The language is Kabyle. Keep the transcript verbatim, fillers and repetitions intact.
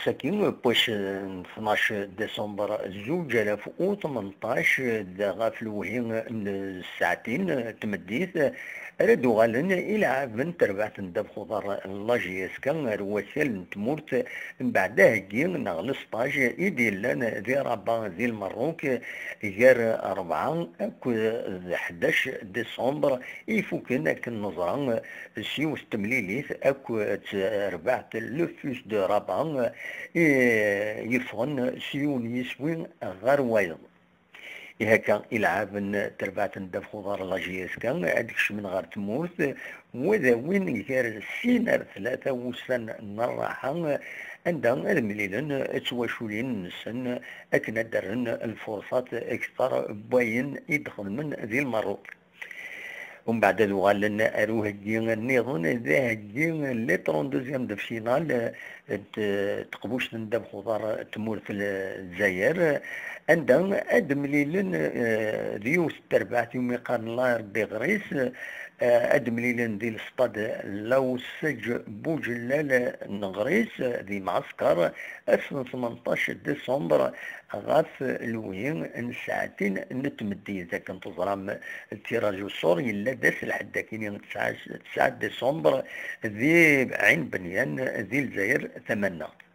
Saki n wass n tnac décembre zuǧ alaf u tmenṭac, d ɣef lewhi n ssaɛtin n tmeddit, ara d-uɣalen ileɛɛaben n terbaɛt n ddabex uḍar n la J S K ar wakal n tmurt, mbeɛd aheggi neɣ lesṭaj i d-yellan di Rabat di Lmerruk gar rebɛa akked ḥdac décembre i ifuken, akken neẓra, s yiwet n temlilit akked terbaɛt Le Fus de Rabat, i yeffɣen s yiwen yiswi ɣer wayeḍ. Ihi akka, ileɛɛaben n terbaɛt n ddabex uḍar la J S K ad kecmen ɣer tmurt, wa d awin gar sin ar tlata wussan n rraḥa, anda ad mlilen d twaculin-nsen akken ad d-rren lfurṣat akter n wayen i d-xedmen di Lmerruk. Umbeɛd ad uɣalen ar uheggi nniḍen, d aheggi n les trente-deuxième de finale, eh, n t-, teqbuct n ddabex uḍar n tmurt n Lezzayer, anda ad mlilen, eh, d yiwet n terbaɛt iwumi qqaren la R D ɣer-is, eh, ad mlilen di lestad Lawsej Bujellal n Ɣris di Mɛesker ass n tmenṭac décembre ɣef lewhi n ssaɛtin n tmeddit. Akken teẓram, tiraj uṣṣur yella-d ass lḥedd akkin tesɛa, tesɛa décembre di Ɛin Benyan di Lezzayer tamannaɣt.